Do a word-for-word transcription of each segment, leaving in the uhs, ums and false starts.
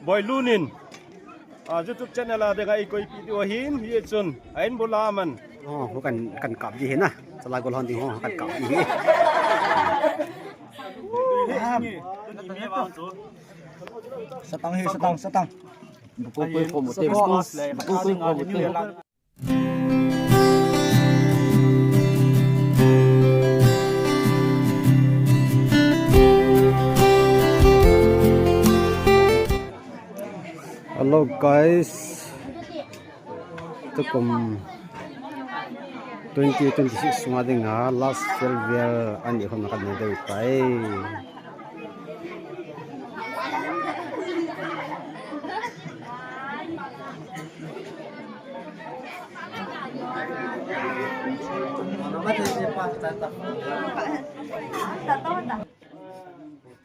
Boilun in, ah, YouTube channel a dinga eikoipi diu ahin, hichun, a in bula man. Oh, ho kan, kan kap di hi na. Chala gol hon ding ho, kan kap di hi. Satang hi, satang, satang. Buku kui ko mo te. Buku kui ko mo te. Hello guys, tukum twenty twenty-six sunga dinga last farewell ani hon kan nei deu tai.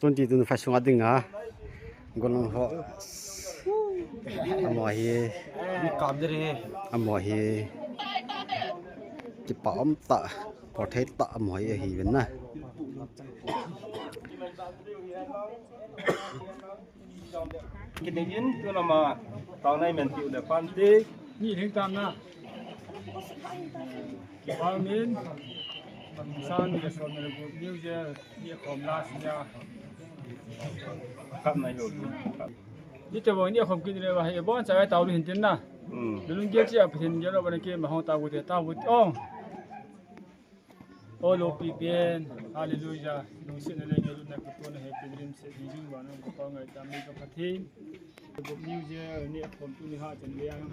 Twenty twenty-five sunga dinga golhang ho. Amaho hi. Amaho hi. Kipa um tah, portrait tah amaho hi ahi uvin na. Kiding in, tu lama, tao nai men tiu le pan te. Ni hing tan na. Kipa min, san ni le som ni le gup New Year, ni khom last year. Kap nai lo. Ni te bo ni khom kin le ba, he bon cha tao lu hin tin na. Hmm. Lun ge chi a phin ge lo ba ni ke ma hong tao bu te, tao bu te. Oh. O lopi pen, hallelujah, lungsetna le ngailutna kipana Happy Dreams se, Jesu vana ko pa ngai ta mi ka Pathen. Good news ye, ni khom tu ni ha chan le ang.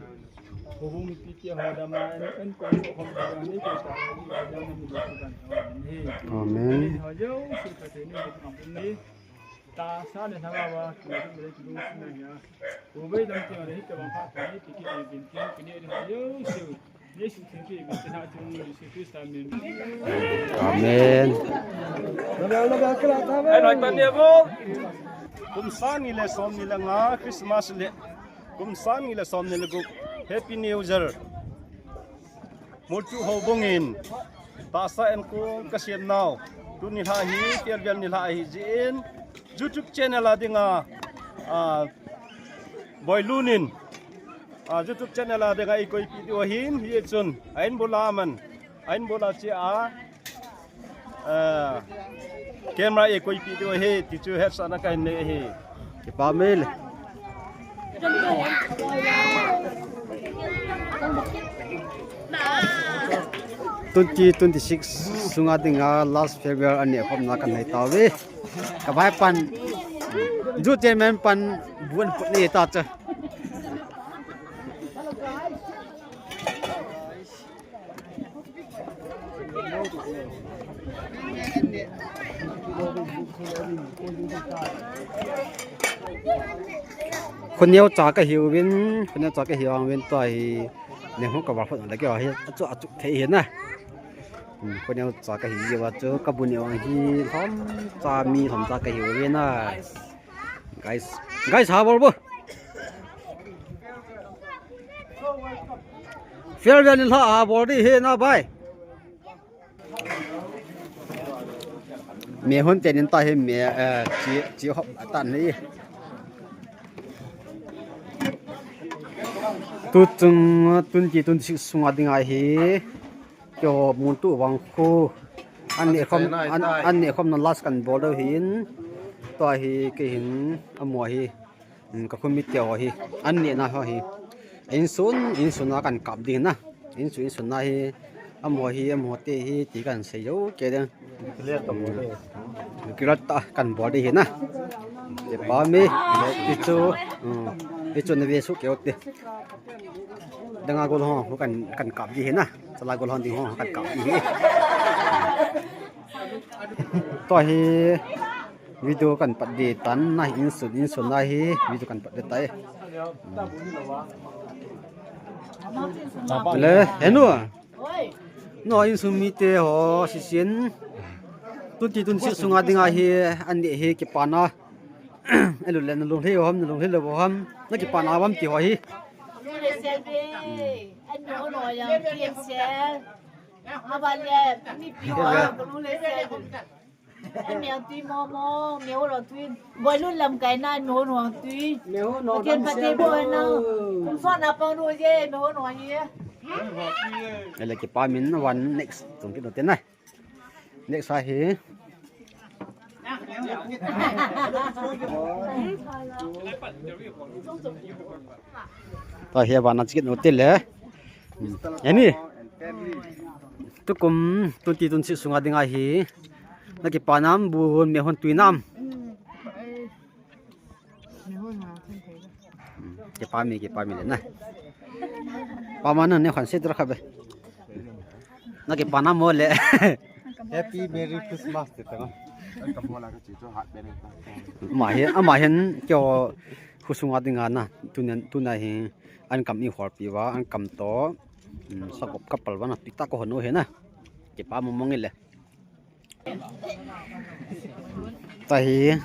Ko hung pi ti ho da ma, en, en ko khom da ni ko ta, da ni ko ta ni. Amen. Ni ho yo, si Pathen ni ko ni. Tahsa le lhagao a, kilungsetna le kilungsetna hi a. Uvei lam tiang le hitobang phat phat nei ti kit uvin tin, kinei ding ho jouse. Nei suthin kit uvin tin ha chung Jesu Christa min. Amen. Ei, noi tan ne bo. Kum sang ni le som ni le nga Christmas le. Kum sang ni le som ni le gup Happy New Year. Multu houbung in tahsa enkong kasem nau. Tuni lha hi, farewell ni lha ahi jeh in, YouTube channel a dinga, ah, Boilun in, ah, YouTube channel a dinga eikoipi diu ahin, hichun, a in bula man, a in bula che a, Ah, camera eikoipi diu ahi, ti chu hetsahna kahin nei ahi. Kipa mel. Twenty twenty-six sunga dinga last farewell ani khomna kanei tauve. Ka bai pan. Ju te men pan bun put ni ta cha. Khoneo cha kahiuvin, khoneo cha kahiuvin tua hi, neng hung ka va phot le kio hi, achu, achu thei hi na. Hmm, khoneo cha kahiuva chu, ka bu neo hi, lhom cha mi lhom cha kahiuvin na. Guys, guys, ha bol bo. Farewell ni lha ha bol di hi na bai. Me hon te nin ta hi me, eh, chi, chi hop atan ni. Tu chung twenty twenty-six sunga dinga hi. Kio mun tu vang khu. An ne khom, an, an ne khom na last kan bol deu hin. Tua hi kei hin amaho hi. Hmm, ka khun mite ho hi. An ne na ho hi. Insun, insun na kan kap ding na. Insun, insun na hi. Amaho hi, amaho te hi, ti kan sei jou kei ding. Kilat ta kan bol ding hi na. Te pa mi, ti chu, hmm, ti chu na ve su kei o te. Dang a gol ho, kan, kan kap di hi na. Chala gol ho ding ho, kan kap di hi. Tua hi video kan pat di tan na, insun, insun na hi video kan pat di tai. Le, henu. No, insun mite ho, sisin. Twenty twenty-six sunga dinga hi, an ne hi kipana. Elu le nalung lhei ham, nalung lhei le bo ham. Na kipana bam ti ho hi. Nalung lhei sel be. An nalung lhei sel. Aba le, mi pi ho, nalung lhei sel be. Meo tui mo mo, meo lo tui. Boi lun lam kai na, meo no tui. Meo no Pathen dam pate sel boi na. Mo. Kum so na pang no je, meo no ye. Ele kipa min wan next tung kit no te na. Next a hi. Tua hi vana chikit no te le. Hmm. Yani. Tukum twenty twenty-six sunga dinga hi. Na kipa nam bu hon me hon tui nam. Hmm. Kipa mi, kipa mi le na. Pa ma na ne khan se tra kha be. Na kipa nam mo le. Happy Merry Christmas te ta. Ama hin, ama hin kyo khusunga dinga na. Tuna, tuna hi an kam i hol pi va, an kam to. Hmm, sakop kapal va na pi ta ko hon o he na. Kipa mo mong le. Tahi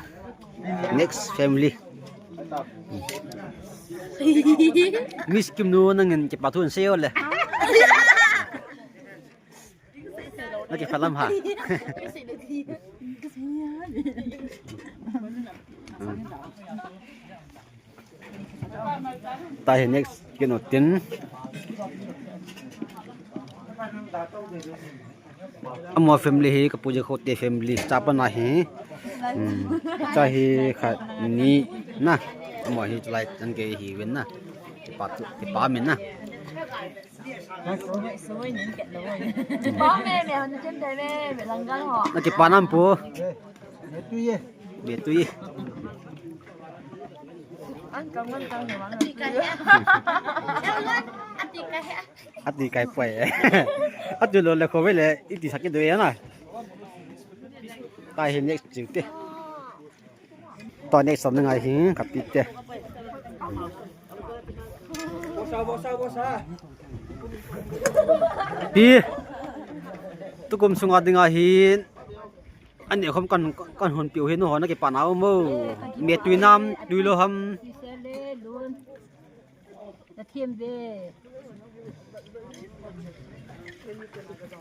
next family. Miss Kim nu nangin kipa thu an sei o le. Na kipa lam ha. Tahi next kino tin. Amo family hi kapu je khote family chapa na hi. Hmm. Cha hi khat ni na. Amo hi tulai tan ke hi ven na. Kipa tu, kipa min na. Ba me me han chen de me me lang gan ho. Na kipa nam pu. Be tu ye. Be tu ye. An kam ngan kam he wang. Ati kai he. Ati kai he. Ati kai poi. Ati lo le kho ve le iti sak ke do ya na. Tahi next chiu te. Tua next som ngai hi kapi te. Pi. Tukum sunga dinga hin. Ani khom kan, kan hon piu hin ho na kipa na mo. Me tui nam, tui lo ham. Pathen ve.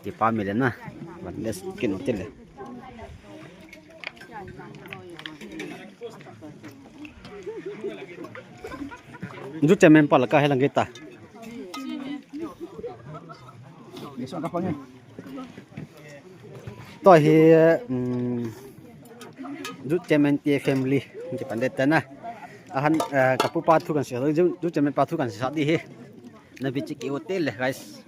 Kipa mi le na. Wan des kin te le. Ju chairman pa la ka he lang kita. Ni so ka pa ni. Tua hi, um, Youth Chairman te family, kipan det ta na. Ahan, eh, kapu pa thu kan sei, Youth, Youth Chairman pa thu kan sei sa di hi. Na bi chiki o te le, guys.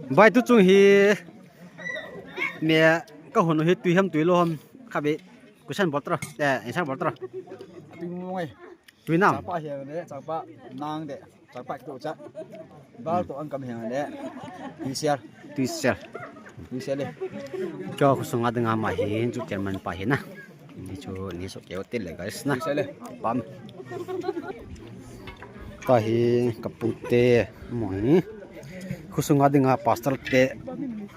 Bai tu chung hi, me ka hon hi tui ham tui lo ham, ka be, kusan bol tra, eh, insan bol tra. Tui mo ngai. Tui nam. Chapa hiang de, chapa nang de, chapa tu cha. Bal to ang kam hiang de. Tui sial. Tui sial. Tui sial de. Cho khusunga dinga ma hi, chu chairman pa hi na. Ni chu, ni so keo te le guys na. Tui sial de. Pam. Tahi kapu te mo hi. Khusunga dinga pastor te,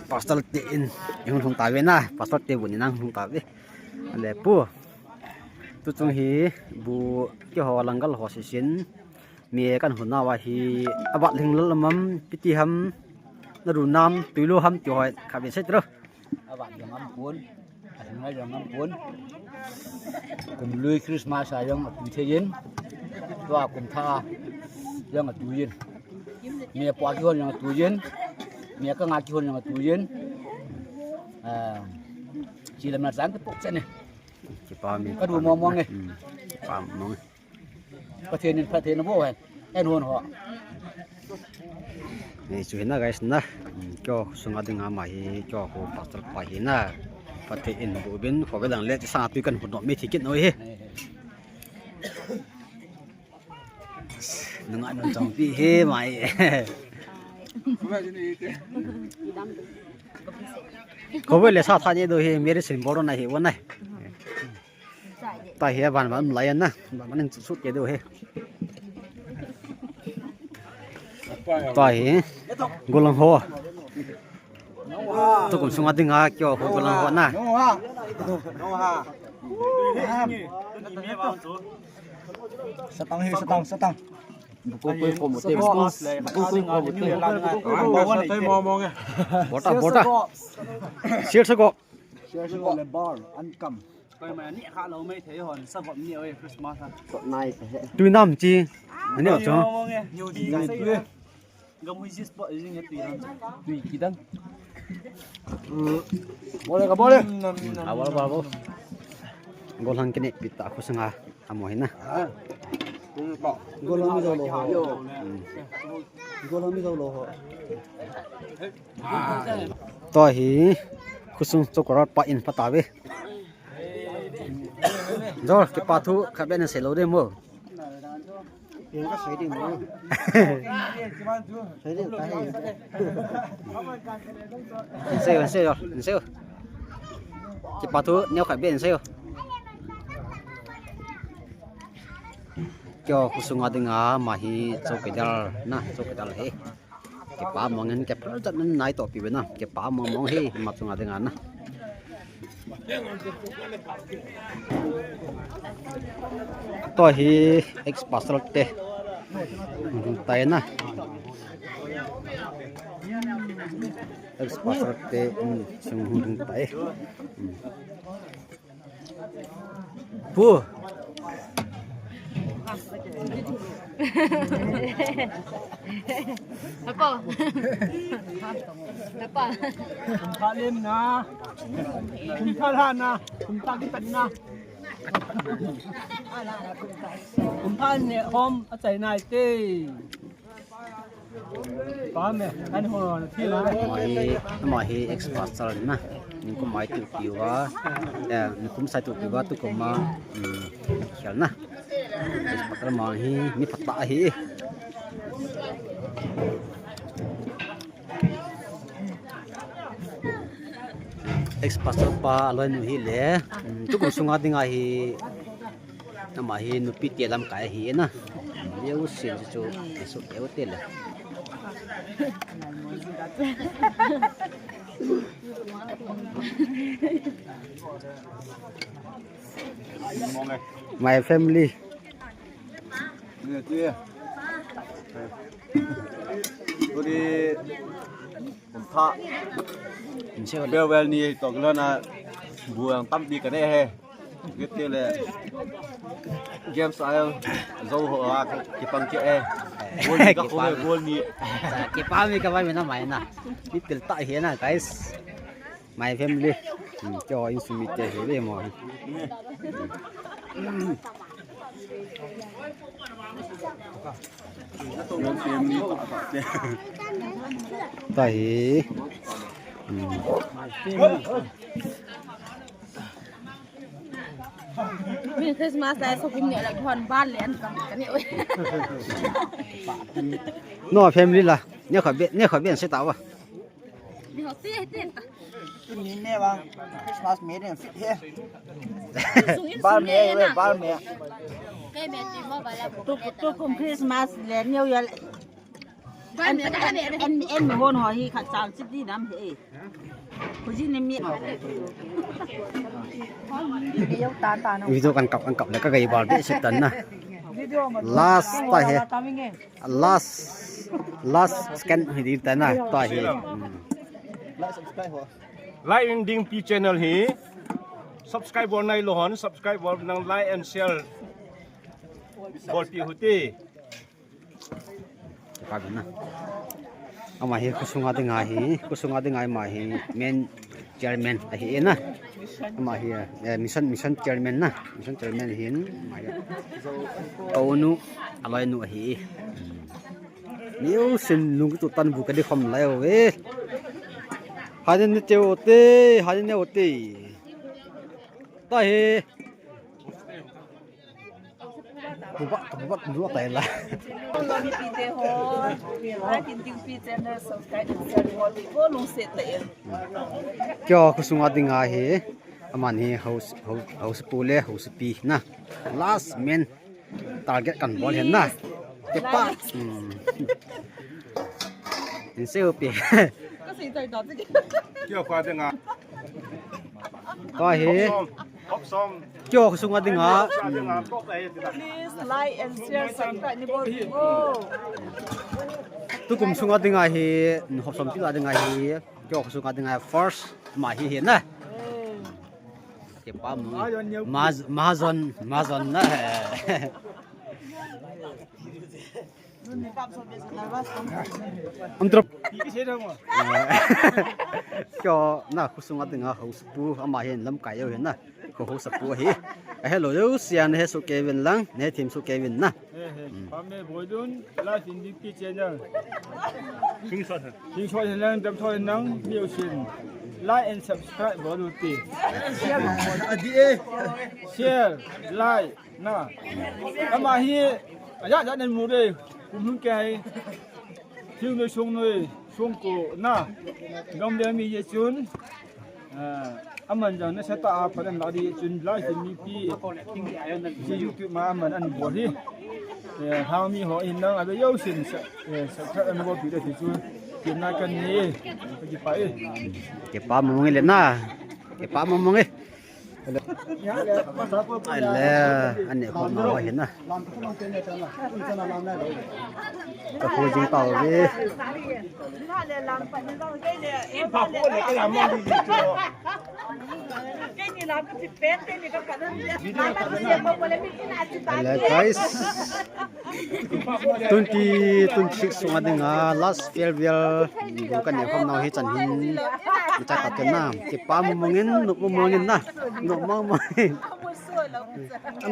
pastor te in, in hung ta ve na, pastor te bu ni nang hung ta ve. Ale pu. Tu chung hi bu kiho langgal ho sisin. Mi kan hun nawa hi abat ling lal mam piti ham na ru nam tui lo ham ti hoi kha be se tro. Abat jong am pun. Ahingai jong am pun. Kum lui Christmas a jong atu the yin. Tua kum tha jong atu yin. Mi po ki hon jong atu yin. Mi ka nga ki hon jong atu yin. Ah, chi lam na sang ke pok chane. Kipa mi. Ka du mong mong e. Hmm. Kipa mong. Pathen in Pathen bo hen. En hon ho. Ni chu hin na guys na. Hmm, kyo sunga dinga ma hi kyo ko pastor pa hi na. Pathen in bu bin ko ve lang le sa tu kan hon no mi thi kit no hi. Nunga nun chong pi hi mai. Ko ve le sa tha ni do hi, meri sin boro na hi, wo na. Ta hi ban ban lai na, ban ban su ke do hi. Ta hi, golang ho. Tukum sunga dinga kyo ho golang ho na. Satang hi, satang, satang. Bukong koi ko mote. Bukong koi ko mote. Bota, bota. Sir sako. Sir sako le bar an kam. Koi ma ni kha lo mai thei hon sa gop ni oi Christmas ha. Nice he. Tui nam chi. Ani o cho. Ni di. Gam hui jis po jing he tui nam. Tui kidan. Bole ka bole. Abol bol bol. Gol hang kini pita khu sanga. Amo hina. Gol hang mi jo lo ho. Gol hang mi jo lo ho. To hi khusung chokorat pa in pata ve. Jor, kipa thu khabe na sei lo de mo. Yen ka sei ding mo. Sei ding ka he. Sei, sei, sei. Kipa thu neo khabe sei. Kio khusung a dinga ama hi chowkidar na, chowkidar he. Kipa mong in kipa jat nan nai to pi ve na. Kipa mong mong he, ama chunga dinga na. To hi ex pastor te. Tai na. Ex pastor te, um, sung hung tai. Pu. Apa? Apa? Kum tha lem na. Kum tha la na. Kum tha kitan na. Kum tha ne hom a chai nai te. Ama hi, ama hi ex pastor na. Nikum mai tu piwa. Eh, nikum sai tu piwa tu kuma. Hmm, khel na. Ex pastor ama hi mi phatah ahi. Ex pastor pa aloinu hi le. Hmm, tukum sunga dinga hi. Ama hi nupi te lamkai ahi na. Leu sin chu chu, su leu te le. My family. Udi, kum tha. Farewell ni to kilo na buang tam di ka ne he. Gete le. Game sa yo. Zo ho a kipang ke e. Gol ni ka ko gol ni. Kipa mi ka mai na mai na. Ni til ta hi na, guys. My family. Hmm, cho in sumi te hi le mo. Tahi. Hmm. Min Christmas lai so kum ne la hon ban le an kam ka ne oi. No family la. Ne kha be, ne kha be an se ta wa. Ni ho te te. Tuni ne vang Christmas me den fit he. Bal me, bal me. Tu, tu kum Christmas le New Year. An, an, an, an hon ho hi khat chang chit di nam he. Khu ji ni mi. Video kan kap, kan kap le ka gai bal be sit tan na. Last ta he. Last, last second hi di ta na, ta hi. Lai Inding P channel hi. Subscribe bol nai lo hon, subscribe bol nang like and share. Bol pi hute. Ka na. Ama hi khusunga dinga hi, khusunga dinga ama hi main chairman ahi na. Ama hi, eh, mission, mission chairman na. Mission chairman hin, ama hi. Tonu, aloinu ahi. Niu sin nung tu tan bu ka di khom lai o e. Hanin ne te o te, hanin ne o te. Ta he. Tuba, tuba, tuba tai la. Kyo khusunga dinga hi. Aman hi house, house, house pu le house pi na. Last man target kan bol hen na. Kepa. Hmm. In se pi. Kyo khusunga dinga. Ka hi. Keiho khosung a dinga. Please like and share, subscribe ni bol diu. Tukum sunga dinga hi, Hopsom pila dinga hi, keiho khosung a dinga first, ama hi hi na. Keipa mu. Maz-, Mazon, Mazon na. Amtrop. Keiho na khosung a dinga host pu, ama hi lamkai jong hi na. Kho host pu hi. Hello, jouse ana hesoh kei uvin lang, nahethem soh kei uvin na. He, he. Pame Boidun, Live in B P channel. Hingsot hilang, damsot hilang, mi jousen. Like and subscribe bol uvin te. Share, like, na. Ama hi, aja, aja nan mu de, kum lhung kei. Thil noi song noi, song ko, na. Gam le mi jeh chun. Ah, aman jong nasatah a phat ana la ding chun Live in B P, hiche YouTube ma aman ana bol hi. Eh, Hangmi ho hin nang a ve jousen sa, eh, subscribe ana bolpi ding ti chu. Kipana kan nei. Kipah e. Keipa mong mong e le na. Keipa mong mong e. Ahile, aneh khom nau ahi na. Ka khu jing tauve. Ahile, guys. Twenty twenty-six sunga dinga last farewell, bu kaneh khom nau hi chan hin. Cha ka tena, keipa mong mong in, nop mong mong in na. Nop mong mong in.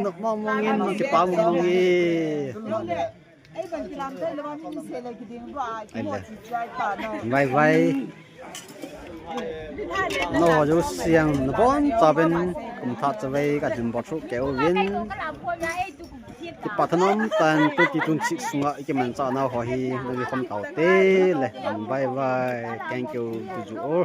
Nop mong mong in, keipa mong mong in. Ahile. Bye bye. Nangho jouse jong nabonchauvin kum thah chavei kalhun bol through kei uvin. Kipah thanom tah in twenty twenty-six sunga ikimanchah nau ho hi navekhom taute le. Bye bye. Thank you to you all.